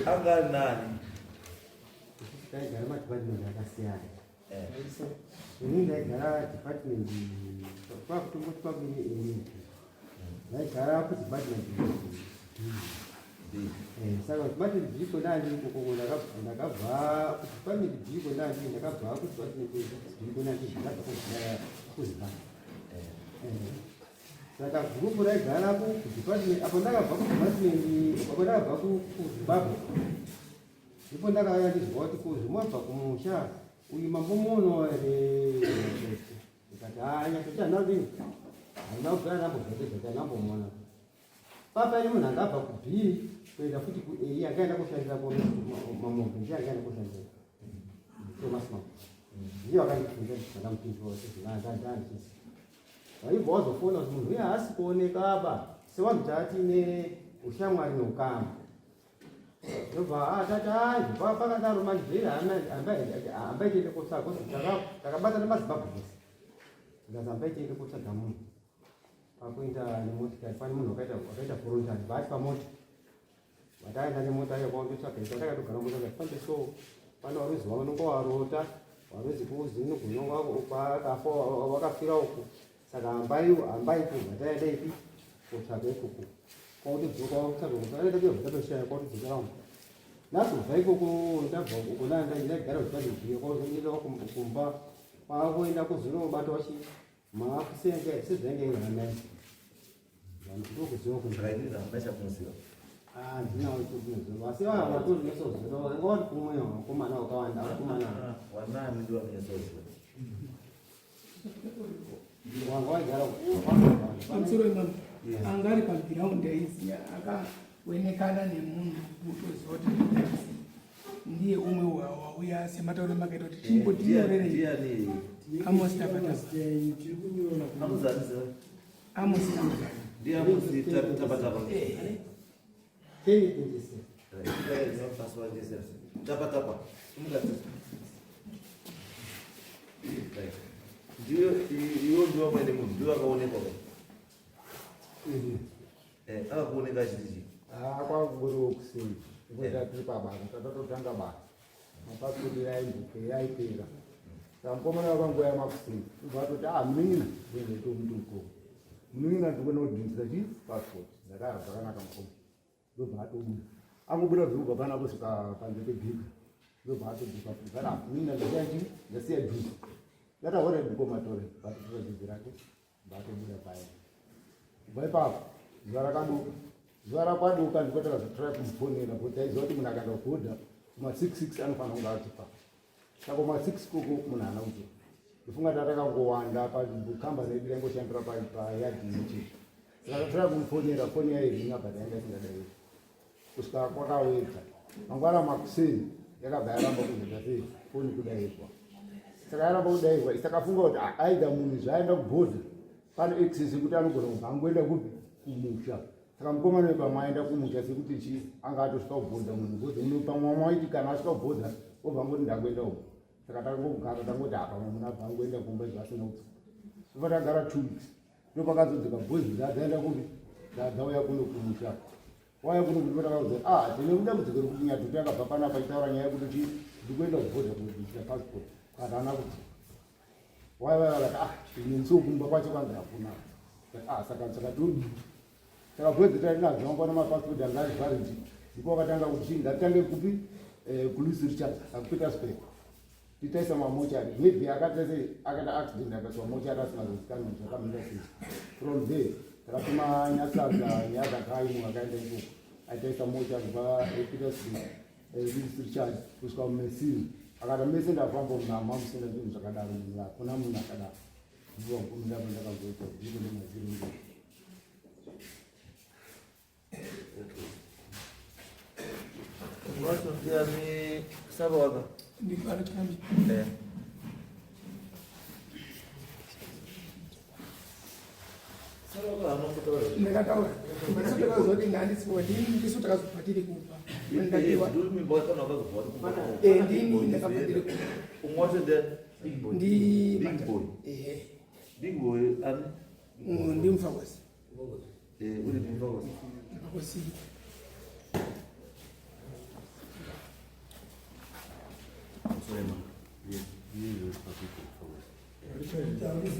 Anga ari nani? Taigara madepartment akasiyana. Ini ndaigara department kwakutongoti kwakuine ini. Ndaigara kudepartment D. Saka department D kona ndiri ikoko ndakabva kudepartment D kona ndiri ndakabva kudepartment D kona ndiri ndakabva kuZimbabwe. Saka gurupu raigara kudepartment apo ndakabva kudepartment apo ndakabva kuZimbabwe ndipo ndakauya ndizwa kuti ko zvimwabva kumusha uyu mambo muono here ndikati haa nyatoti handina kudini handina kubvira ndambozvapedza kuti andambomuona papa ini munhu angabva kub kuenda futi kua angaenda koshandira mamombe ndiye angaenda koshandira thomas mambo ndiye wakandibvunza ndamupindura kuti zvinandandandisi Waibva wazofona kuti munhu uye haasi kuoneka apa sevanhu taatine ushamwari neukama. Ndobva atati ah pakadaro manje zviri hambai tiende kotsvaga takabatana maZimbabwe ese. Ndikazi hambai tiende kotsvaga munhu. Pakuenda nemotikari pane munhu wakaita voluntary vaati pamota. Vataenda nemota iyo kwakundotsvaga ita takatogara mota fambe so pane varuzi vanonga warota varuzi kuzi unogona kwakafa wakafira uku saka hambai hambai kubva taenda ipi kotsvaga ikoko kwakutodzoka kwakutsvaga uko takaenda kuyo tatoshaya kwakutodzokera uko ndazobva ikoko ndabva uko ndaigara kuchipandibhiyo kwakuzoenda kumba kwakuenda kuzonobata wachi maakusenga sezvainge iri hana vanhu ndokuziva kuti hamuna handina kuziva asi vava vatonetsoziva vanga vari kumwe vakomana vakawanda vakomana wanani ndivo vanonyatsoziva wanga waigara pamusoro imambo anga ari pagiraundi aiziya akaonekana nemunhu kutoziva kuti ndiye umwe wauya sematauro makaita kuti chimbotinyorerei Amos Tapatapa. Amos Tapatapa. Ndiye Amos Tapatapa. Tapatapa. Ndiyo iwo ndiwo mwene munhu ndiwo akaonekwa. Eh, akakuoneka achiti chii? Ah, kwakungoriwo kuseni. Ndiko tiri pabasa, tatatotanga basa. Mapasipoti yaimbope yaipera. Saka mukomana wakanguva yamakuseni. Ubva atoti ah munin'ina ndotomuti mukoma. Munin'ina ndikuenda kudhindisa chi passport. Ndati ah zvakanaka mukoma. Ndobva atobuda. Angobuda zvekubva pana kusvika panze pebhika. Ndobva atodzoka futi. Ndati ah munin'ina ndasiya chi ndasiya juzi. Ndati ahore mukoma tore. Vatotora juzi rake. Ndatobuda paya. Kubva ipapo zuva rakaduka. Zuva rakwaduka ndipo takazotora kumufonera kuti taiziva kuti munhu akaenda kuhodha kuma 66 anofanira kunge atipa. Saka kuma 6 koko munhu haana kudzoka. Ndofunga tatakangowanda pakambani yedu yaingoshandira payadhi imwe chete. Saka tatora kumufonera foni yairinga but yanga isingadairi. Kusvika kwakawedza. Mangwana makuseni yakabva yaramba kuzoita sei foni kudairwa. Saka yaramba kudairwa isakafunga kuti ah, aida munhu zvaaenda kubhodha pane access yekuti anogona kubva angoenda kupi kumusha. Saka mukomana uyu pamwe aenda kumusha sekuti chii anga atosvika kubhodha munhu because munhu pamwe waiti kana asvika kubhodha obva angoti ndakuenda uku. Saka takangogara tangoti apa ah, munhu abva angoenda kumba izvo asina kudzoka. Tobva tagara 2 weeks. Ndopakazodzoka bhozi dzadzaenda kupi dzauya kuno kumusha. Waya kuno kuti vakaudza ah tine dambudziko rekuti nyadhuti akabva panapa achitaura nyaya yekuti chi ndikuenda kubhodha kuita passport kana haana kudzoka. Waya vaya vakati ah ini ndiso kumba kwacho kwanzi hakuna. Ah saka saka todii. Saka bhodhi tainadzo vangwana mapassport anga ari valid. Ndipo vakatanga kuti chii ngatitange kupi eh, kuLouis Richards akuPetersburg. Titaisa mamochari maybe akaita sei akaita accident akaiswa mochari asina kuzikanwa zvakamira sei. From there takatuma Nyatsadza neother guy akaenda ikoko aitaisa mochari kubva Petersburg eh, Richards kusvika muMessina akati mese ndafamba munhu hamusina zvinhu zvakadaro munhu hakuna munhu akadaro ndipo ndapa ndakazoita ndiko ndemaziro Wacho ndiani Sarwaka? Ndikuari Eh. Sarwaka haana kutaura. ndakataura ndisu takazoti ndandisipo ndini ndisu takazobva tiri kubva ndakiwa Ndimi mbakana wakazobva uri kumba. Eh, ndini ndakabva ndiri kubva Umwe wacho ndiani? Big boy. ndi Big boy. ehe Big boy ani? Ndimfakosi. Eh, uri mufakose. Mufakose.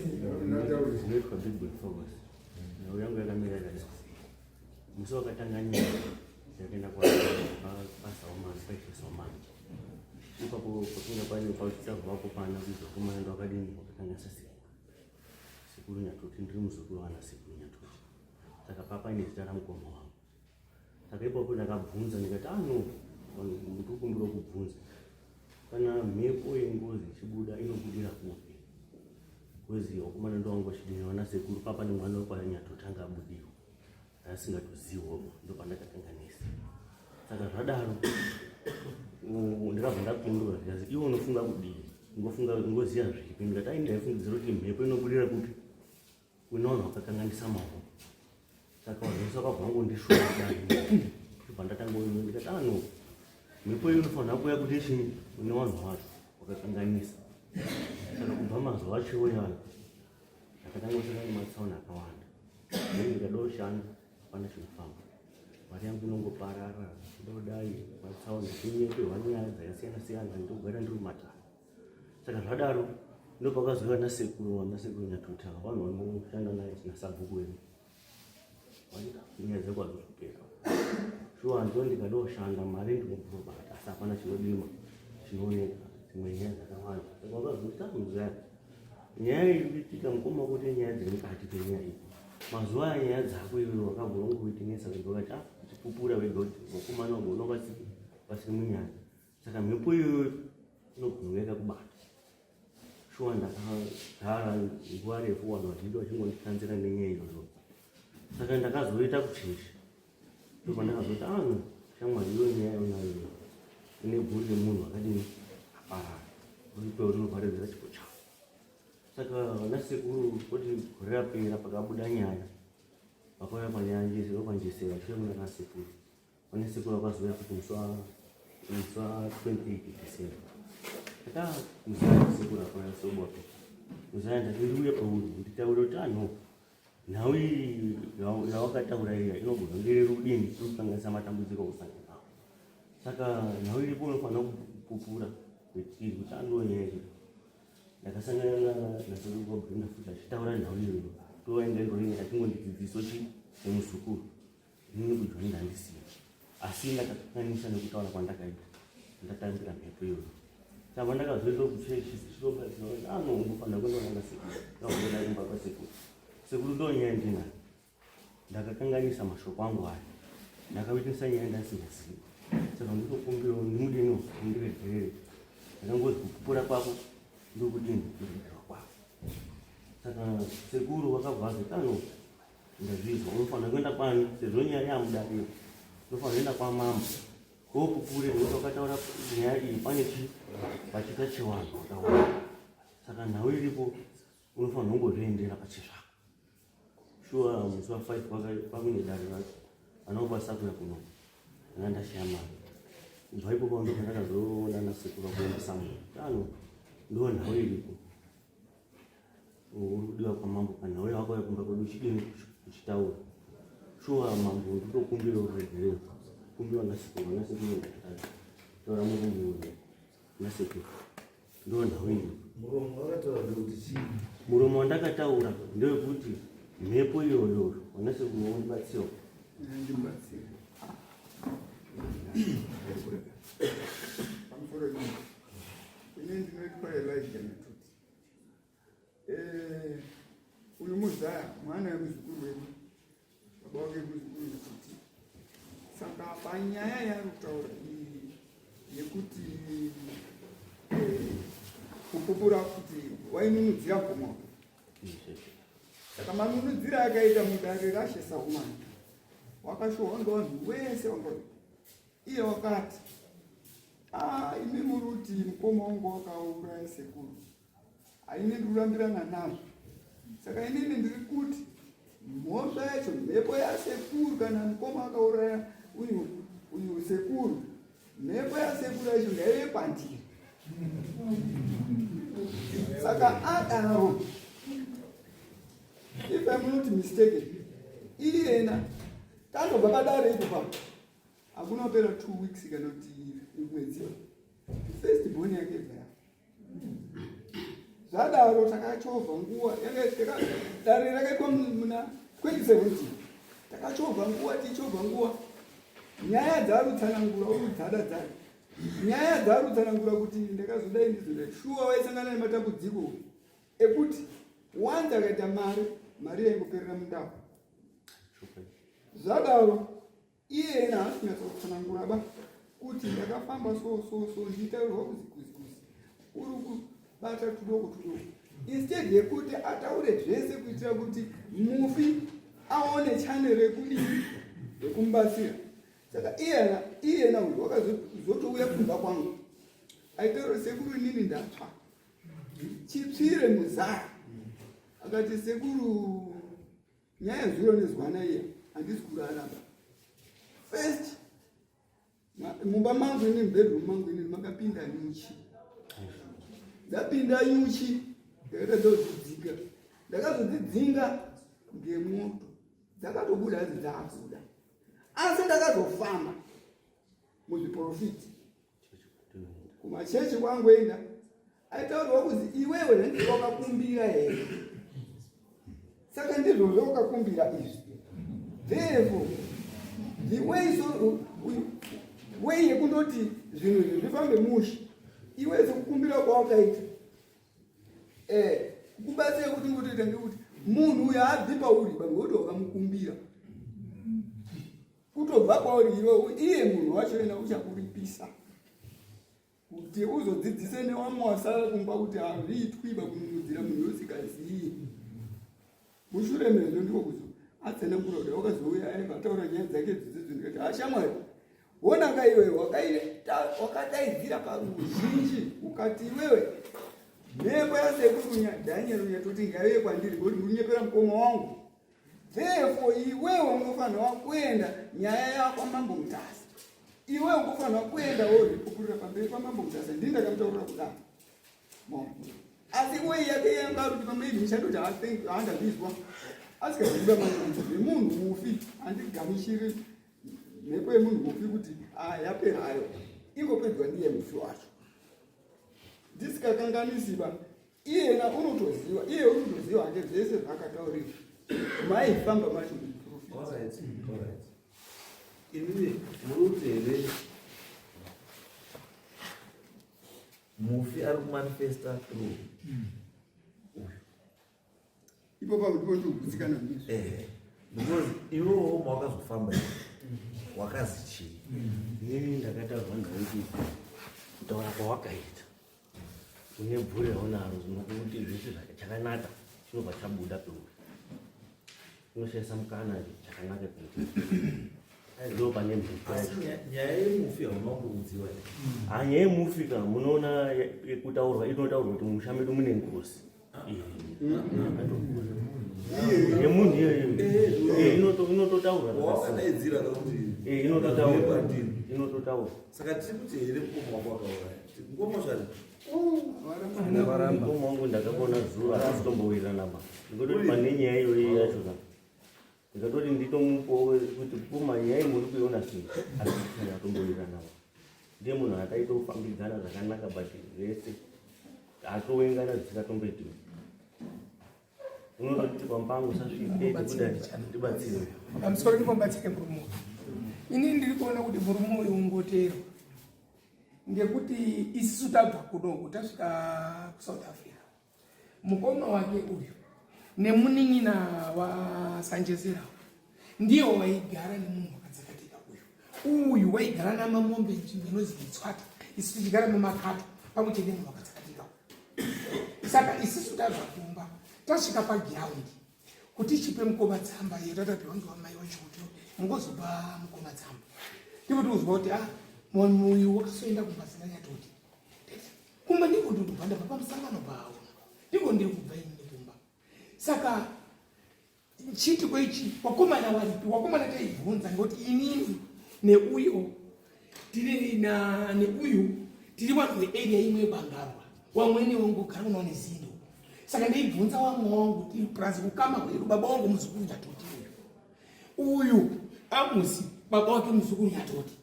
Zvinoitwa big boy focus. Nhau yangu yakamira yakadai. Musi wakatanga nyaya ndakaenda kwaSaumani, kwaIshe Saumani. Ipapo pakunge paine pauchitsvagwa vakopana kuizwa komana ndowakadini wakatanga sasekuru. Sekuru Nyatoti, ndiri muzukuru wana sekuru Nyatoti. Saka papa ine zita ramukoma wangu. Saka ipapo ndakabvunza ndikati ano ah, ndikukumbira kubvunza kana mhepo yengozi ichibuda inobudira kupi? Kozi wakomana ndowangu vachidini vana sekuru papa nemwana wekwanyatotanga abudiwa asingatoziwo ndopandakakanganisa. Saka zvadaro ndakabva ndapindura ndikazi iwe unofunga kudii? Ngofunga ngoziya zvipi? Ndikati ai ndaifungidzira kuti mhepo inobudira kupi? Kune vanhu vakakanganisa maoko. Saka vanhu vese vakabva vangondishora kudai. Ndobva ndatanga ndikati ah no. Mhepo iyo inofanira kuuya kuti chii kune vanhu vacho vakakanganisa. Saka kubva mazuva acho iwayo ndakatanga kusangana nematsaona akawanda. Ini ndikada kushanda hapana chinofamba. Mari yangu inongoparara ndodai matsaona ndinyeperwa nyaya dzakasiyana siyana ndogara ndiri mumatare. Saka zvadaro ndopakazouya nasekuru vanasekuru Nyatuta vanhu vanoshanda naye nasabhuku wedu nyaya dzako hadzizopera shuwa ndo ndikada kushanda mari ndinobvurobata asi hapana chinodima chinooneka dzimwe nyaya dzakawanda saka vakazoita muzaya nyaya iri kuitika mukoma kuti nyaya dziri mukati penyaya iyi mazuva aya nyaya dzako iwe wakabva wangoitinetsa wega ukati ah uchipupura wega kuti vakomana vagona vasiri munyaya saka mhepo iyoyo inogona yakakubata shuwa ndakagara nguva refu vanhu vazhinji vachingondikanzira nenyaya iyoyo saka ndakazoita kuchechi ndopandakazoti ano ah, shamwari iyo nyaya yonayo ine bhuri remunhu akadini aparara uripe rinovharidzira chipo chavo saka vana sekuru kuti gore rapera pakabuda nyaya vakauya panyaya njese vokwanjese vachiuya kuna nasekuru Pane sekuru vakazouya futi musi wa musi wa 28 December. Saka muzaya sekuru akauya soboto. Muzaya ndati ndiuye pauri nditaure kuti ano nhau iyi yawakataura iya inogona kunge iri rudini iri kukanganisa matambudziko akusangana nawo. Saka nhau iripo unofanira kupupura kwetiri kuti andiwo nyaya iyi. Ndakasangana nasekuru kwaBrenda futi achitaura nhau iyoyo. Toenda ndori achingondidzidziso chi semuzukuru. Inini kujoni ndandisina asi ndakakanganisa nekutaura kwandakaita ndatambira mhepo iyoyo saka ndakazoenda kuchechi chirobaano ungofanira kuenda kunana sekuru ndakuenda kumba kwasekuru sekuru ndo nyaya ndinayo ndakakanganisa mashoko angu aya ndakaitisa nyaya ndasingazivi saka nditokumbira ndimudini mundiregerere ndakangozi kupupura kwako ndokudini kuregerwa kwako saka sekuru vakabva vazoti ano Ndazvizwa, unofanira kuenda kwani sezvo nyaya yamudariro unofanira kuenda kwamambo wopupure nekuti wakataura nyaya iyi pane chi pachiita chivanhu wakawanda saka nhau iripo unofanira kungozviendera pachezvako shuwa musi wa five kwakune dare racho anokwanisa kuya kuno ndanga ndashaya mari kubva ipopo ndopandakazoona nasekuru vakuendesa munhu tano ndo nhau iripo Uri kudiwa kwamambo panhau yawakauya kumba kwedu uchidini uchitaura shuwa mambo nditokumbira uregerero kumbira nasekuru nasekuru ndakatadza taura murume uyu nasekuru ndo nhau iyi muromo wakataura ndekuti chii muromo wandakataura ndewekuti mhepo iyoyo wanasekuru wondibatsirawo ndibatsire pamusoro ini ndinoitwa Elijah Nyatuti Eh, uyu muzaya mwana wemuzukuru wedu baba wake muzukuru Nyatuti saka panyaya yaari kutaura iyi yekuti eh, kupupura kuti wainunudzira mukoma wake saka manunudzira akaita mudare rashe Saumani wakashohwa ngevanhu wese wanga iye wakati ah, imi muri kuti mukoma wangu wakauraya sekuru haini ndiri kurambirana nazvo saka inini ndiri kuti mhosva yacho mhepo yasekuru kana mukoma akauraya uyu uyu sekuru mhepo yasekuru yacho ngaive kwandiri saka adaro if I'm not mistaken Iyena tandobva padare ipo papo, hakuna kupera 2 weeks kana kuti mwedzi, first born yake ibva yafa. Zvadaro takachovha nguva, dare rakaitwa muna 2017. Takachovha nguva, tichovha nguva, nyaya dzarutsanangura uri dzada dzari nyaya dzarutsanangura kuti ndakazodai, ndizodai. Shuwa waisangana nematambudziko ekuti wanzi akaita mari, mari yaingoperera mundau. Zvadaro iyena haasi kunyatsokutsanangura ba kuti ndakafamba so so so, ndichitaurirwa kuzi kuzi kuzi uri kubata tudoko tudoko, instead yekuti ataure zvese kuitira kuti mufi aone channel yekudii, yekumubatsira. Saka iyena uyu wakazotouya kumba kwangu, aitaura, "Sekuru, inini ndatsva chitsvire muzara." Akati, "Sekuru, nyaya zuro nezwana iya, handisi kurarama. First, mumba mangu ini, mubedroom mangu ini, makapinda nyuchi. Dzapinda nyuchi, ndakatadza kudzidzinga. Ndakazodzidzinga ngemoto, dzakatobuda hadzi, dzaakuda. Asi ndakazofamba muzviprofiti, kumachechi kwangoenda, aitaurwa kuzi, 'Iwewe handii wakakumbira here? Saka ndizvozvo wakakumbira izvi. Therefore the way, so way yekundoti zvinhu izvi zvifambe mushe, iwe sekukumbira kwawakaita, kukubatsira kuti ngotoita ngekuti munhu uyu haabvi pauri pangekuti wakamukumbira kutobva kwauri iwe, iye munhu wacho ena uchakuripisa kuti uzodzidzise newamwe wasara kumba kuti hazviitwi pakununudzira munhu usingazii." Mushure mezvo ndiko kuzo atsanangura kuti wakazouya aibva ataura nyaya dzake dzidzidzo. Ndikati, "Ashamwari, wonaka iwe wakadaidzira paruzhinji ukati iwewe mhepo yasekuru Daniel Nyatoti ngaiuye kwandiri ngekuti ndikunyepera mukoma wangu. Therefore iwewe unofanirwa kuenda nyaya yako Mambo Mutasa. Iwewe unofanirwa kuenda woripupurira pamberi paMambo Mutasa." Ndini ndakamutaurira kudaro. Asi wei yake yanga ari kuti pamwe ichatoti handazvizwa, asikaziva manje zvemunhu mufi, handigamuchiri mhepo yemunhu mufi kuti yaperayo, ingopedzwa ndiye mufi wacho. Ndisikakanganisiba, iyena unotoziva, iye unotoziva hake zvese zvaakataurira maifamba macho. Alright. Inini muri kuti here mufi ari kumanifesta through uyu? Ipo papo ndipo ndikugutsikana ndizvo. Because iwewo mawakazofamba wakazi chii? Inini ndakataurwa ngauti kutaura kwawakaita une bvuri raunaro zvinokuti zvese chakanaka chinobva chabuda peuri, unoshandisa mukana chakanaka kuita, ndo pane mhepo Asi yacho. Nyaya yemufi hauna kuudziwa here? Ha, nyaya yemufi ka munoona yekutaurwa, inotaurwa kuti mumusha medu mune ngozi yemunhu iyoyo. Inototaurwa. Wakadaidzira kakuti Inototaurwa. Kwandiri. Inototaurwa. Saka tiri kuti here mukoma wako akauraya? Mukoma zvari Mukoma wangu ndakaona zuro, hatisi ba, ndikototi pane nyaya iyoyi yacho ka, ndikatoti nditomupowo kuti puma nyaya iyi muri kuiona sei, asi atombowirirana ba. Ndiye munhu ataitofambidzana zvakanaka, but zvese atowengana zvisingatomboitiwa. Unototi pampango usasvike tikudai, tibatsire. Pamusoro ndimbobatsire murume uyu. Inini ndiri kuona kuti murume uyu ungoterwa ngekuti isisu tabva kunoku, tasvika kuSouth Africa, mukoma wake uyu nemunin'ina waSanjezerawo ndiwo waigara nemunhu wakadzakatika uyu. Uyu waigara namamombe nzvimbo inonzi Mitswata, isu tichigara mumakato pamwe chete nemunhu wakadzakatika uyu. Saka isisu tabva kumba, tasvika pagiraundi kuti chipe mukoma tsamba iyo tatapiwa ngewamai wacho kuti mungozopa mukoma tsamba, ndipo tikuzwa kuti a munhu uyu wakasoenda kumba singanyatoti kumba. Ndiko ndikubva, ndabva pamusangano pawo, ndiko ndiri kubva inini kumba. Saka chiitiko ichi, wakomana waripi? Wakomana taibvunza ngekuti inini neuyo tiri na neuyu tiri vanhu vearea imwe yeBangarwa, wamwene wangogara unaone zindo. Saka ndaibvunza wamwe wangu tiri plus ukama hwedu, baba wangu muzukuru Nyatoti uyu. Uyu Amusi baba wake muzukuru Nyatoti.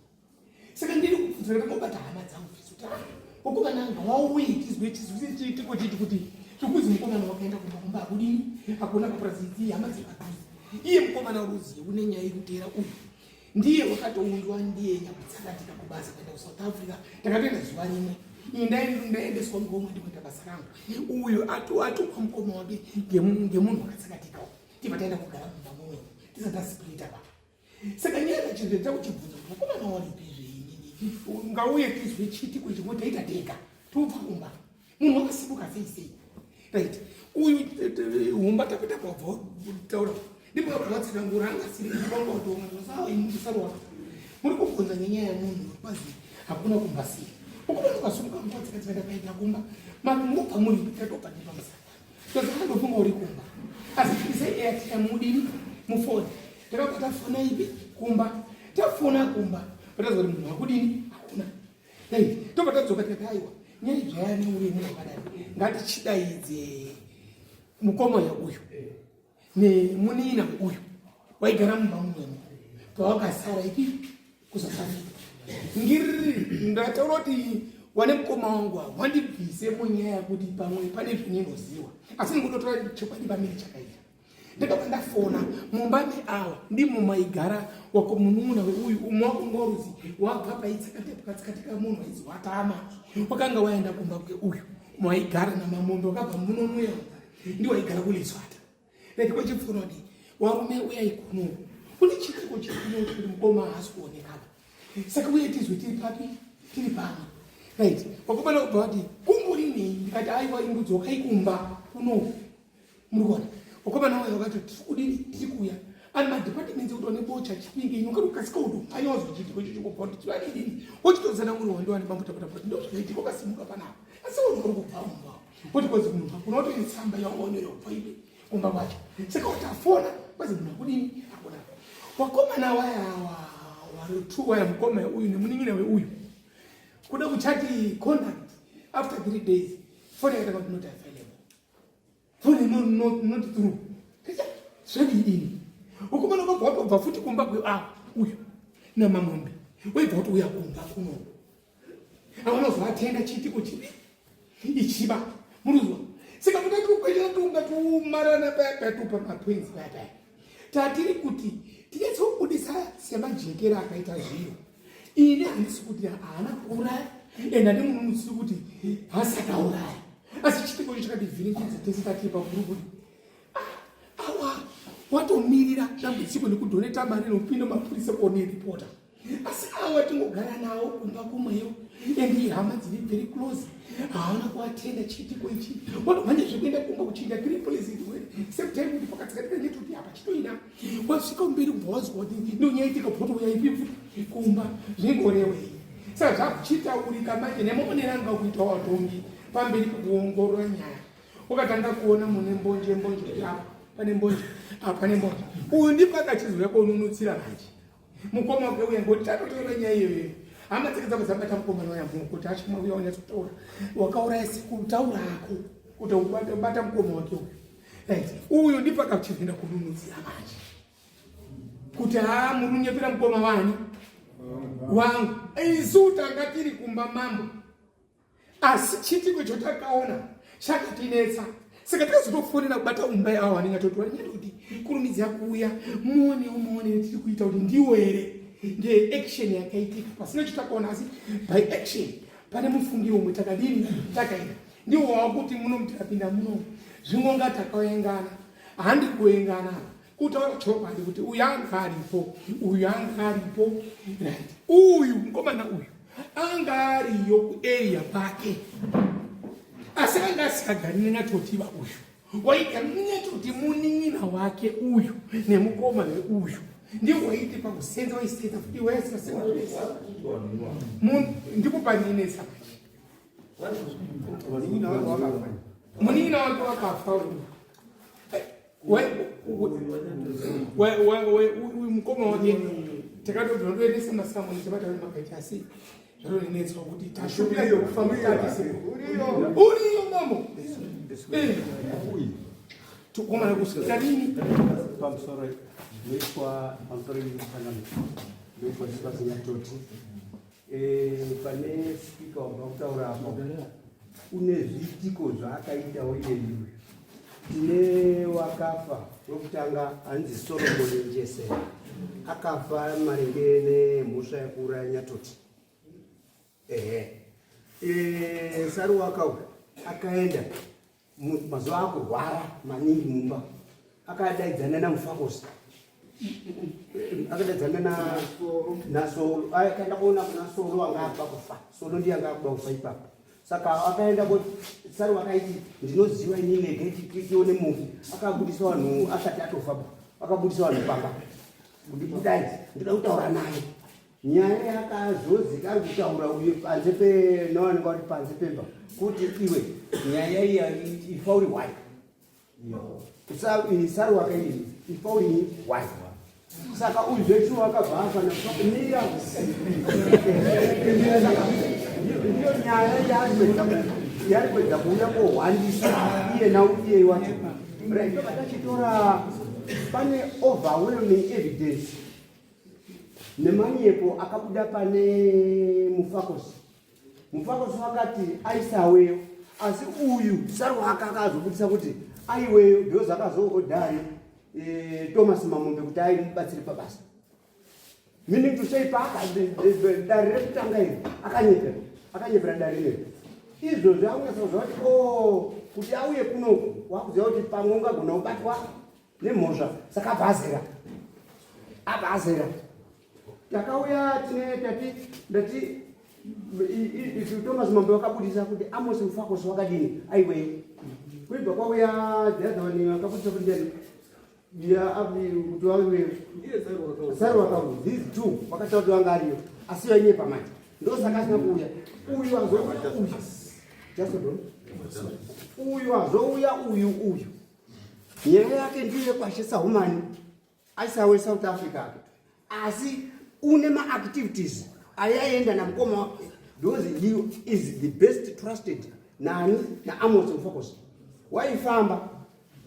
Saka ndiri kubvunza ndakangobata hama dzangu kuti ah, mukomana anga wauye tizwe tizwe chiitiko chiti kuti zvekuzi mukomana wakaenda kumba kumba akudini hakuna kupurazi hama dzepadhuze iye mukomana uruziye une nyaya yekuteera uyu ndiye wakatoundwa ndiye nyakutsakatika kubasa kuenda kusouth africa takatoenda zuva rimwe ndaendeswa mukoma ndikuita basa rangu uyu atukwa mukoma wake ngemunhu wakatsakatika tibva taenda kugara mumba mumwe tisati tasplita pa saka nyaya kachizveta kuchibvunza kuti mukomana waripi zveinini ngauye tizwe chiitiko ichi ngotaita tega tobva kumba munhu wakasimuka sei sei right uyu humba tapeta kwabva taura ndipo kabva watsanangura anga asiri wanga watoongasawa muri kubvunza ngenyaya yemunhu kwazi hakuna kumba sei ukomana ukasimuka nguva dzakadzika ndakaenda kumba mobva muri tatobva nepamusana tozakandofunga uri kumba asi tise airtime mudini mufoni takabva tafona ipi kumba tafona kumba patazwa kuti munhu akudini hakuna right tobva tadzoka tikati aiwa nyaya idzvaya neuremu hwakadai ngatichidaidze mukoma uyu nemunina uyu waigara mumba mumwemo pawakasara ipi kusouth africa ngiriri ndataura kuti wane mukoma wangu ava wandibvise munyaya yekuti pamwe pane zvininoziwa asi ndikutotora chokwadi pamiri chakaita ndakabva ndafona mumba meawa ndimo maigara wako munun'una weuyu umwe wakunga waruzi wabva paitsakatika munhu waizi watama wakanga waenda kumba kweuyu maigara namamombe wakabva muno muya ndiwaigara kulizwata like kwechipfuno di warume uyai kuno kune chitiko chikuno kuti mukoma haasi kuonekana saka uye tizwe tiri papi tiri pamwe right wakomana kubva wati kumburi nei ndikati aiwa imbudzokai kumba kuno muri kuona wakomana uya wakati tiri kudini tiri kuuya ani madepartments ekuti wane bocha chipinge inyo kana ukasika kuti umhanya wazochiitiko icho chingobva kuti chivadidini wochitozana muri wandiwani bambo tapata ndo zvakaitika wakasimuka panapa asi uri kubva mumba kuti kozi munhu hakuna kuti tsamba yaonera kubva ipi kumba kwacho saka watafona kwazi munhu akudini akuna wakomana waya wari waya mukoma uyu nemunin'ina weuyu kuda kuchati contact after 3 days foni yakatanga kuti not available foni no, no, not through zvedii ukomana ukabva watobva futi kumba kwe ah uyu namamombe waibva kuti uya kumba kuno avanozoatenda chiitiko chipi ichiba muruzwa saka kuda tikukwesha tunga tumarana paya paya tupa matwins paya paya tatiri kuti tinyatsobudisa semajekero akaita zviro ini handisi kuti haana kuuraya and handimununutsiri kuti haasakauraya asi chiitiko icho chakativhiringidza tese tatiri paguru kuti ah, awa watomirira dambudziko nekudhoneta mari nokupinda mapurisa kuoneripota asi awa tingogara nawo kumba kumweyo and ihama dziri very close haana kuatenda chiitiko ichi watomhanya zvekuenda kumba kuchinja three places same time kuti pakatsikatika netoti apa chitoina wasvika mberi kubva wazwa kuti ndonyaitika bhoto yaipi futi kumba zvingorewei saka zvakuchitaurika manje nemaonero anga kuita watongi pamberi pekuongorora nyaya wakatanga kuona mune mbonje mbonje kuti apa pane mbonje apa pane mbonje uyu ndipo akachizouya konunutsira manje mukoma wake uya ngoti tatotaura nyaya iyoyo hama dzake dzabva dzabata mukomana uya mhoko kuti achimwa uya unyatsotaura wakauraya sekuru taura hako kuti ubata mukoma wake uyu right uyu ndipo akachizoenda kununudzira manje kuti haa muri kunyepera mukoma wani wangu isu tanga tiri kumba mambo asi chiitiko icho takaona chakatinetsa saka tikazotofonera kubata umba avo vanenge atoti vanenge kuti kurumidza kuuya muonewo muone tiri kuita kuti ndiwo here ndiye action yakaitika pasina chitakaona asi by action pane mufungiro umwe takadini takaita ndiwo wakuti muno mutikapinda muno zvingonga takaengana handi kuengana kutaura chokwadi kuti uyu anga aripo uyu anga aripo right uyu mukomana uyu anga ariyo kuarea kwake asi anga asikagari nenatotiva uyu waigara nenyatoti munin'ina wake uyu nemukoma weuyu ndiwo waiti pakusenza waisenza futi waisasenza ndipo paninetsa munin'ina wake wakafa uyu uyu mukoma wake takatobva ndoendesa masamoni tabata makaita asi zvatonenetswa kuti tashupira uriyo mamo tukomana kusvika rini pamusoro Ndoitwa pamusoro yemufanano ndoitwa Sibasi Nyatoti. Eh, pane speaker wabva kutaura apa une zviitiko zvaakaitawo iyeyu. Tine wakafa wekutanga anzi Solomon Njesera akafa maringe nemhosva yekuuraya Nyatoti. Ehe. Eh, Saruwaka uyu akaenda mazuva akurwara maningi mumba akadaidzana namufakosi akadaidzana nasolo akaenda kuona kuna solo anga akuda kufa solo ndiye anga akuda kufa ipapo saka akaenda sari wakaiti ndinoziva inini regai tione mufi akabudisa vanhu asati atofa akabudisa vanhu pamba kuti budai ndinoda kutaura naye Nyaya yakazozika ari kutaura uye panze penoanenge kuti panze pemba kuti iwe nyaya iya ifa uri hwai saruwaka iyi ifa uri hwai saka uyu zvechu wakabva afa mira ndiyo nyaya yaari kuedza kuuya kohwandisa iye nauiye wacho right tachitora pane overwhelming evidence Nemanyepo akabuda pane Mufakosi. Mufakosi wakati aisaweyo asi uyu Saruwaka akazobudisa kuti aiweyo because akazoodhari eh, Thomas Mamombe kuti aimubatsire pabasa. Meaning to say paaka dare rekutanga iri akanyepera akanyepera dare iri izvozvi akunyatsa kuziva kuti o oh, kuti auye kunoku wakuziva kuti pamwe ungagona kubatwa nemhosva saka abva azera abva azera takauya tine tati ndati Thomas Mambo wakabudisa kuti Amos Mfakosi wakadini aiwe kuibva kwauya the other one akabudisa kuti ndiani kuti waiwe Saruwaka these two wakataura kuti wanga ariyo asi vainyepa manje ndosaka asina kuuya uyu azouya uyu just hold on uyu azouya uyu uyu Nyaya yake ndiyo yekwashe Sahumani aisawe South Africa ake asi une maactivities ayaienda namukoma wake because he is the best trusted nani naamos mfocus waifamba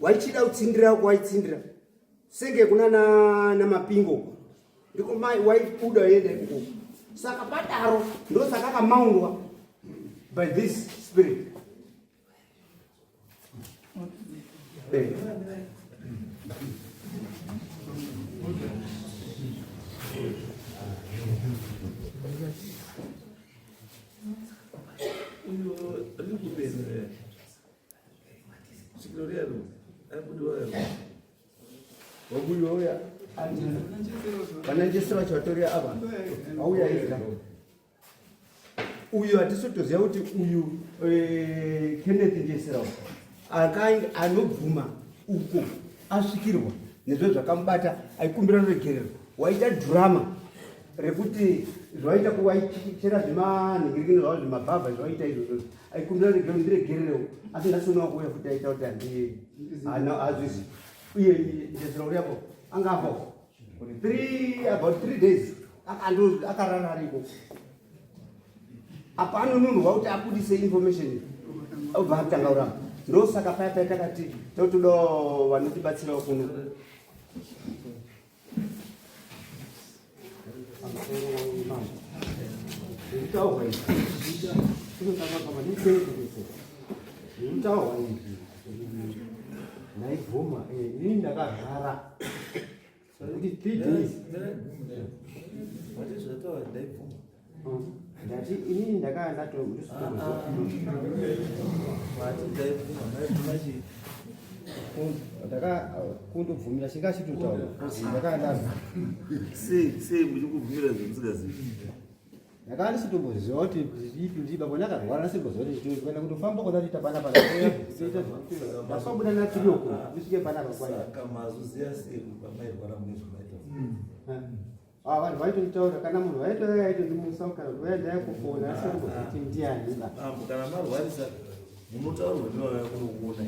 waichida kutsindira uko waitsindira senge kuna namapingo ndiko mai waibuda yoenda ikoko saka padaro ndosaka akamaundwa by this spirit Vananjese vacho vatori ava vauya ega. Uyu hatisi kutoziva kuti uyu eh, Kenneth Njesera anobvuma uko asvikirwa nezvo zvakamubata aikumbira ruregerero waita drama rekuti zvaita kuwaichera zvemanhingirikini zvavo zvemabhavha zvawaita izvozvo aikumbira ruregerero ndiregererewo asi ndasionawo kuuya futi aita kuti handi hazvizi uye Njesera uri apo anga apo three about 3 days akarara ariko apa anonunurwa kuti abudise information obva atanga kuramba ndosaka paya paya takati totoda vanotibatsirawo kuno Zvinotaurwa izvi ndaibvuma ini ndakarwara Kuti 3 days. Wati zvataura ndaibvuma. Ndati inini ndakaya ndato Wati ndaibvuma, ndaibvuma chii? Ndaka kundobvumira chingachitotaura. Ndakaya ndazwa. Sei sei muchikubvumira zvamusingazivi? Ndakanga ndisitomboziva kuti zvipi ndiba kona akarwara ndisitomboziva kuti chii kuenda kutofamba kona tiita pana pana kuita ndakabuda na tiri uko ndisvike pana apa kwai Saka mazuziya sei kuti pamairwara mune zvamaita? Ah, vanhu vaitonditaura kana munhu vaitouya aitondimusa kana kuti vaya ndaya kufona asi kutomboziva kuti ndiani ba Bambo kana marwarisa munotaurwa nevauya kunokuona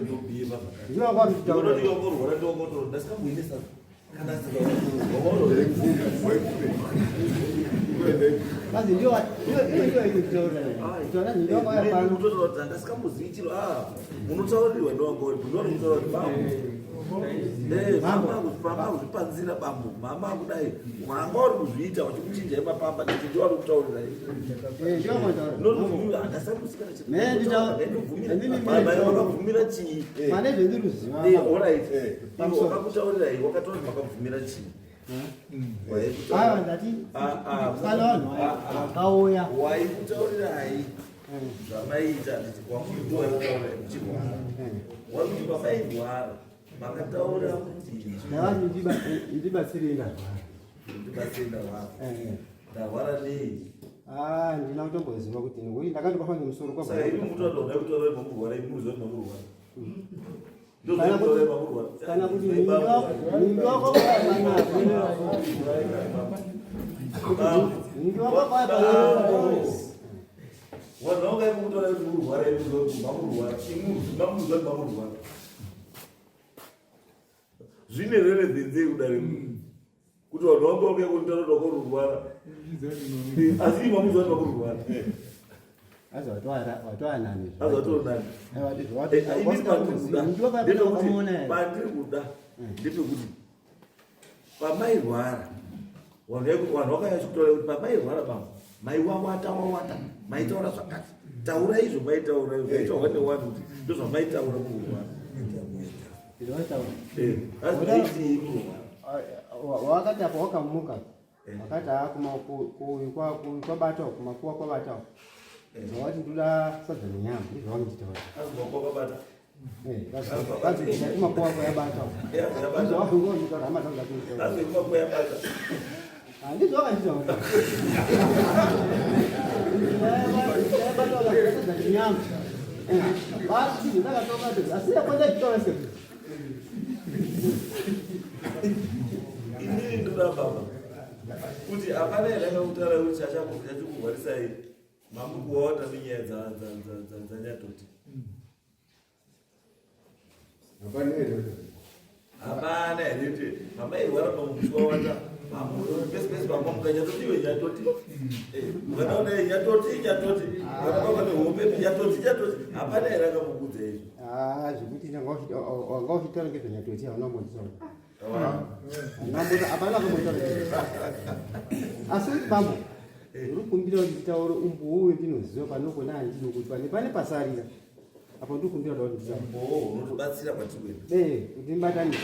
ndobhiye pazvakati. ndivo vanga vachitaura Ndinoti wakorwara ndiwakotorwa ndasikamboinesa kana Kazi ndio ndio ndio aititaura. Taura ndio kwa pano. Munotaura kuti handasingambozivi chiro ah munotaurirwa ndowanga uri ndori kutaura kuti bambo. Eh, mama mama kuzvipanzira bambo mama kudai wanga uri kuzviita vachikuchinjai mapamba nditi ndiwari kutaurira Eh, ndio kwa ndokuti handasambosikana Me, makabvumira chii Pane zvendiruziva. Eh, alright. Pamusoro. Wakakutaurirai wakataura kuti makabvumira chii Aiwa ndati Ah, ah, pane vanhu vakauya. Waikutaurirai zvamaiita nditi wakuitaurirai muchirwara wakuti pamairwara makataura kuti Ndavati ndibatsirei ndarwara. ndibatsire ndarwara Eh. ndarwara nei Ah, ndina kutomboziva kuti ngokuti ndakandobatwa ngemusoro kwabva. saka imi mutaura kudai kutaura mamurwara imi muziva kuti mamurwara Kana kuti- ndozvaitaura mamurwara Kana kuti ningi wako kwaya panapa. Ningi wako kwaya panapa. Vanhu vangai mukutaura kuti murwara imi muziva kuti mamurwara imi mamuziva kuti mamurwara zvine relevance yekudare kuti vanhu vanga vauya kunditaura kuti wakarurwara asi imi mamuziva kuti makurwara Azi watoanani. azi watoonani Pandiri pandiri kuda ndepekuti pamairwara vanhu vakauya chikutaura kuti pamairwara bambo maiwawata wawata maitaura zvakati taura izvo maitaura izvo maitaurwa newanhu kuti ndozvamaitaura mukurwara asi maitii mukurwara Wakati apo wakamuka wakati kwabata kumakuwa kwabata zvawati ndoda sadza nenyama ndizvo vakanditaura asi makuwa kwabata kumakuwa kwayabata ndizvo hama dzangu dzakunditaura asi kumakuwa yabata handizvo vakanditaura sadza nenyama basi ndakatoka asi yakwandachitaura se inini ndoda baba kuti hapana here akakutaura kuti chachakurwarisai mamukuwawata nenyaya dzanyatoti Hapana here. Hapana here kuti mamairwara pamuchiwawata pesi pesi pamamuka nyatoti iwe nyatoti ukanaona nyatoti nyatoti kana baba nehope nyatoti nyatoti hapana here akamukudza izvo Ah, zvekuti wanga uchitaura ngezvanyatoti hauna kumbonditaura. Hapana kumbotaura. Asi kuti bambo, ndiri kukumbira kuti nditaure umbowo wendinoziva panogona handini kuti pane pasarira. Apo ndiri kukumbira kuti nditaure. Mbowo unotibatsira kwatiri kuenda. Eh, kuti ndibatanise.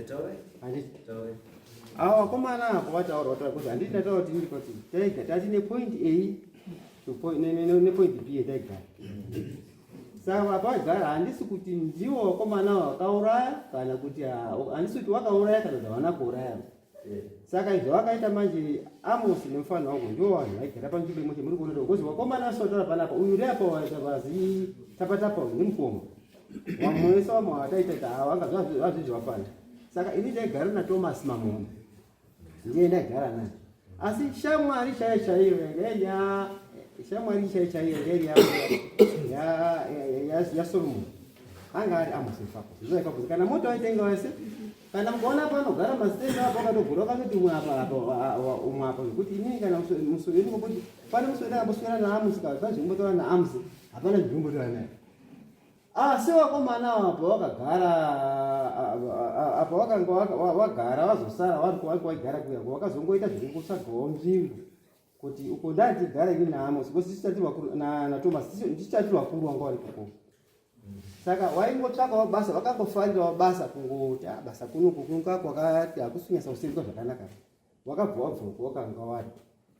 Taurai Handiti. taurai Ava vakomana apo vataura vataura kuti handiti ndataura kuti ndiri kuti taiga tati nepoint A to point nepoint B yataigara. Saka pavagara handisi kuti ndiwo vakomana vakauraya kana kuti handisi kuti wakauraya kana kuti havana kuuraya. Saka izvo vakaita manje Amos nemufana wangu ndiwo vanhu vaigara panzvimbo imwe muri kuona kuti vakomana vasotaura panapa uyu uri apa vazi tapatapa uyu ndimukoma. Vamwe vese vamwe vataita kuti ava vanga vazvizvi vafana. Saka ini ndaigara naThomas Mamombe. Ndiye ndaigara naye. Asi shamwari chaiyo chaiyo yanga iri ya shamwari chaiyo chaiyo yanga iri ya Solomon. Anga ari Amos Mfako. Ndizvo ikapo kana mota waitenga wese kana mukaona panogara masitenda apo akatogura wakatoti umwe apa apa umwe apa zvekuti inini kana muswere ngokuti pane muswere akamboswera naAmusi kana pane zvimbotaura naAmusi hapana zvimbotaura naye. Asi vakomana apo vakagara apo vakanga wagara vazosara vari vaigara kuya vakazongoita zvekungotsvagawo nzvimbo kuti uko ndatigara ini naAmos because tisu tati vakuru naThomas ndisu tati vakuru vanga vari koko. Saka waingotsvakawo basa vakangofarirawo basa kungoti ah, basa kunoku kunga kwakati hakusi kunyatsa kusenzwa zvakanaka. Wakabva wabva uko wakanga wari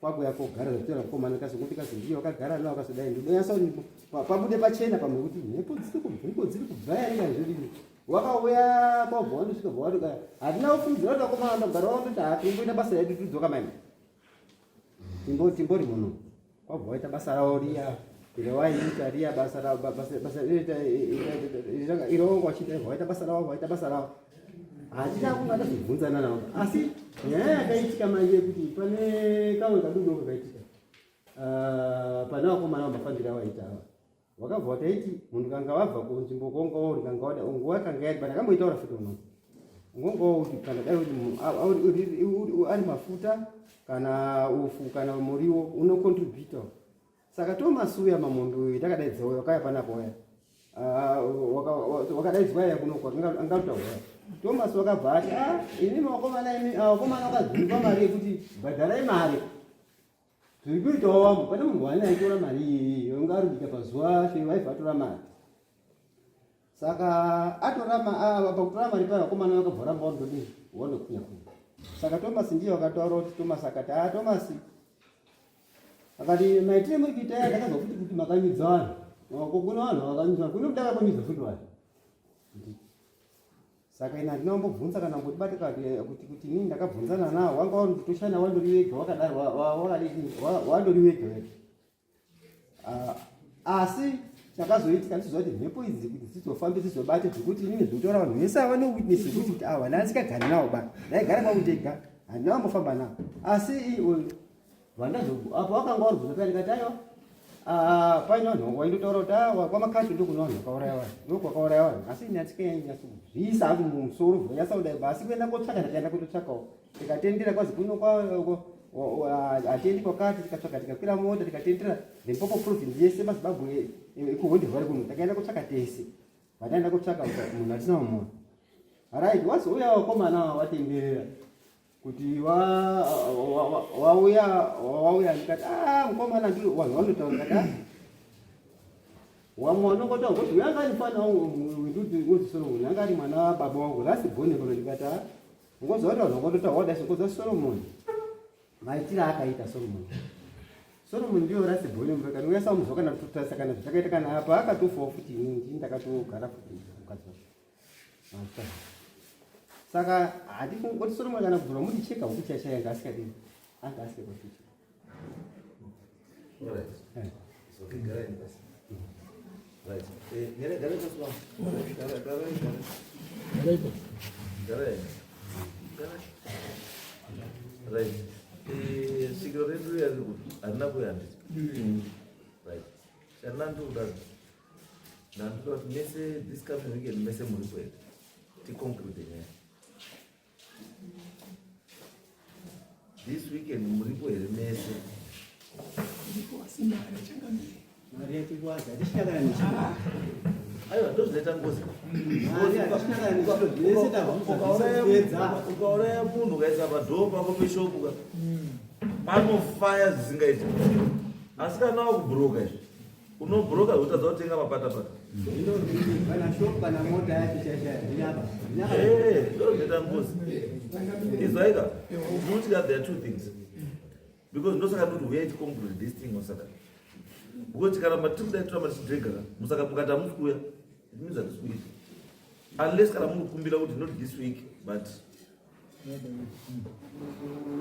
kwakuya kogara zvekutora mukomana kazokuti kazi ndiye wakagara nawo akazodai ndinonyatsa kuti pabude pachena pamwe kuti mhepo dziri kubva mhepo dziri kubva here kana zvodini wakauya kwabva wandosvika bva watoka hatina kufungidzira kuti vakomana vandogara wandoti hatimboita basa redu tidzoka mani timbori muno kwabva waita basa ravo riya iro waiita riya basa ravo basa iro wanga wachiita waita basa ravo waita basa ravo hatina kunga tazobvunzana navo asi nyaya yakaitika manje yekuti pane kamwe kadudu kakaitika pane vakomana vamafambiro avaita ava wakabva wataiti munhu kanga wabva kunzvimbo kwonga uri kanga wada nguva kanga yari but akamboitaura futi uno Ungongowo kuti kana dai uri ari mafuta kana ufu kana muriwo unocontributa. Saka Thomas uya mamombe uyu takadaidza uya wakauya panapa uya ah, wakadaidzwa iya kuno angatotaura Thomas wakabva ati ah, ini vakomana imi ah, vakomana vakazvipa mari yekuti bhadharai mari zviri kuitawo wangu pane munhu wani aitora mari iyiyi wanga ari kuita pazuva she vaibva atora mari saka atora pakutora mari payo vakomana vakabva ramba wandodii wandokunya kunya saka Thomas ndiye wakataura kuti Thomas akati ah Thomas akati maitire muri kuita aya ndakazwa futi kuti makanyudza vanhu ko kune vanhu vakanyudza kune kuda vakanyudza futi vanhu saka ini handina kumbobvunza kana kumbotibata kuti kuti inini ndakabvunzana nawo wanga watoshanda wandori wega wakadaro wakadii wandori wega wega ah, asi chakazoitika ndichiziva kuti mhepo idzi kuti dzizofambe dzizobate zvekuti inini zvinotaura vanhu vese ava newitness yekuti kuti awa ndandisingagari nawo ba ndaigara kwangu ndega handina kumbofamba nawo asi vandazo apo wakanga warubvunza paya ndikati aiwa ah, paine vanhu waindotaura kuti awa ah, kwamakati ndokune vanhu vakauraya vanhu ndokwakauraya vanhu asi ini atikanyatsokuziisa hangu mumusoro zvonyatsa kudai ba asi kuenda kotsvaka ndakaenda kutotsvakawo tikatendera kwazi kuno hatiendi kwakati tikatsvaga tikakwira mota tikatendera Limpopo province yese mazimbabwe ekuhonde vari kuno takaenda kutsvaka tese vataenda kutsvaka munhu atisina mumona right wazouya wakomana watenderera kuti wauya wauya ndikati ah mukomana vanhu vanotaura ndikati ah wamwe vanongotaura kuti uyo anga ari mfana wangu wendudzi Solomon anga ari mwana wababa wangu last born pano ndikati ah ngozi wati vanhu vangototaura wadai ngozi Solomon maitiro akaita Solomon Solomon ndiyo last born mveka uya samuzwa kana kutotarisa kana zvakaita kana apa akatofawo futi ini ndini ndakatogara futi mukadzi wacho saka handikungoti Solomon kana kubvura mudicheka huku chaichai anga asikadini anga asikakoticha Svikiro redu riya riri kuti harina kuuya handiti? Right. Chandandikuda ndandoda kuti mese this coming weekend mese muri kuenda ticonclude nyaya. This weekend muripo here mese? Ndipo asi mari changamire. Mari yatikwadza hatichina kana nechiro. Aiwa ndozvinoita ngozi. Mari hatichina kana nechiro zvese tabvunza zvese kupedza. Ukauraya munhu ukaisa padhoo pako peshopu ka. Panofaya zvisingaiti. Asi kana wakubhuroka izvi. Unobhuroka zvotadza kutenga mapatapata. Kana shop kana mota yacho chashaya ndinapa. Eh, ndozvinoita ngozi. Izwaika. Ndinoti there are two things. Because ndosaka ndoti huyai ticonclude this thing on Saturday. Because tikaramba tiri kudai toramba tichidrega musaka mukati hamusi kuuya. It means hatisi kuita. Unless kana muri kukumbira kuti not this week but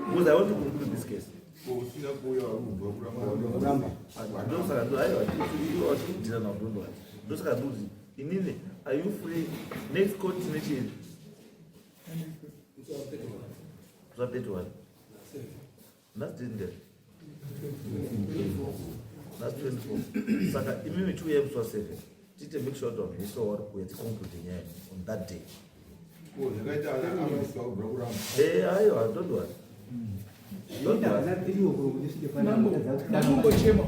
because I want to conclude this case. Usina kuuya kuramba. Ndosaka ndo aiwa tiri kudhira nawo ndosaka ndoti inini are you free next court tine chii? Zva 31. Nhasi date ndere? Nhasi 24. Saka imimi chiuyai musi wa 7. Tiite make sure kuti vanhu vese vari kuuya ticonclude nyaya on that day. Zvakaita ana amisa kubva kuramba. Eh, aiwa, don't worry. Don't worry. Ndambochema,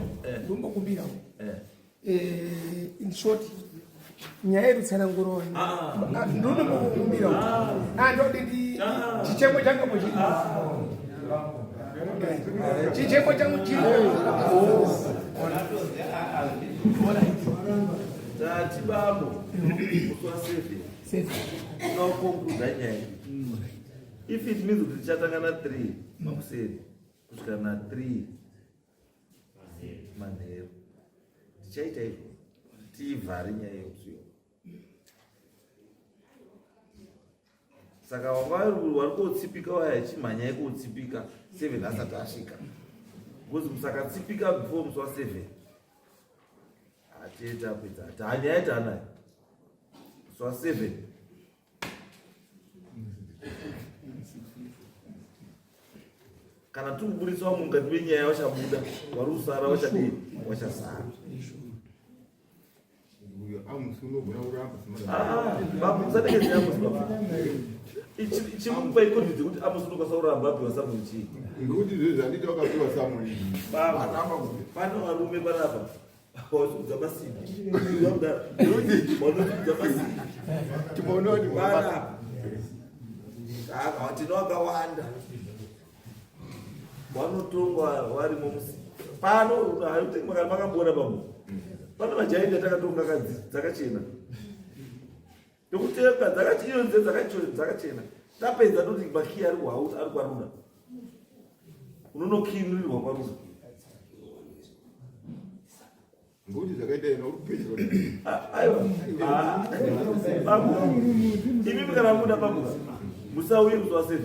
ndombokumbirawo. Eh. Eh, in short nyaya yerutsananguro ah. ah, ndonombokumbira ah. ndodidi chichemo changu mochi chichemo changu chiri tati bambo musi wa 7 unokonkluda nyaya if it means kuti tichatanga na 3 makuseni kusvika na 3 manheru tichaita izvo tivhare nyaya yekusiyo saka wanga wari kotsipika waya chimhanyai kotsipika seven asati asvika because musakatsipika before musi waseven hatiye tapedza hanyaya taanayo musi waseven kana tiri kuburitsa vamwe mukati menyaya vachabuda vari kusara vachadii vachasara musadekezeamusi baba. Chimupa ikonfidence kuti Amos unokwanisa kuramba apiwa samoni chii? Ngekuti zvezvi handiti wakapiwa samoni. Baba, pano varume panapa wanosudza masimbi. Wanosudza masimbi. Timononi Panapa. Saka tino akawanda. Vanotongwa varimo musi. Pano makamboona pamwe. Pano majaindi atakatonga dzakachena. Ndokutenga dzakati iyo nze dzakachena. Tapedza toti makiyi ari kuhouse ari kwaRuda. Unonokiinurirwa kwaRuda. Ngekuti zvakaita ena uri kupedzera. Ah, aiwa. Ah, babu. Imi kana muda babu. Musauye musi wa 7.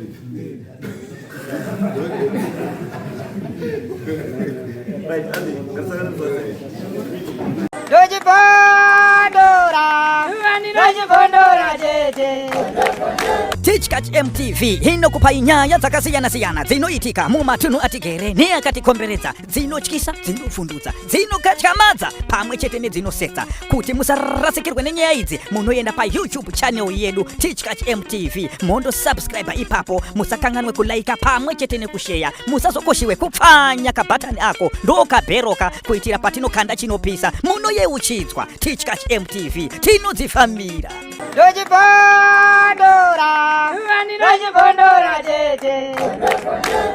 Right, Andy, ngatisangane musi wa 7. Ndochibondora, ndochibondora chete. Tichkach MTV inokupai nyaya dzakasiyana-siyana dzinoitika mumatunhu atigere neakatikomberedza, dzinotyisa, dzinovhundutsa, dzinokatyamadza pamwe chete nedzinosetsa. Kuti musarasikirwe nenyaya idzi, munoenda paYouTube channel yedu Tichkach MTV, mondosubscribe ipapo, musakanganwe kulaika pamwe chete nekusheya, musazokoshiwe kupfanya kabhatani ako ndokabheroka kuitira patinokanda chinopisa munoyeuchidzwa. Tichkach MTV tinodzifambira. Ndochibondora, ndochibondora chete.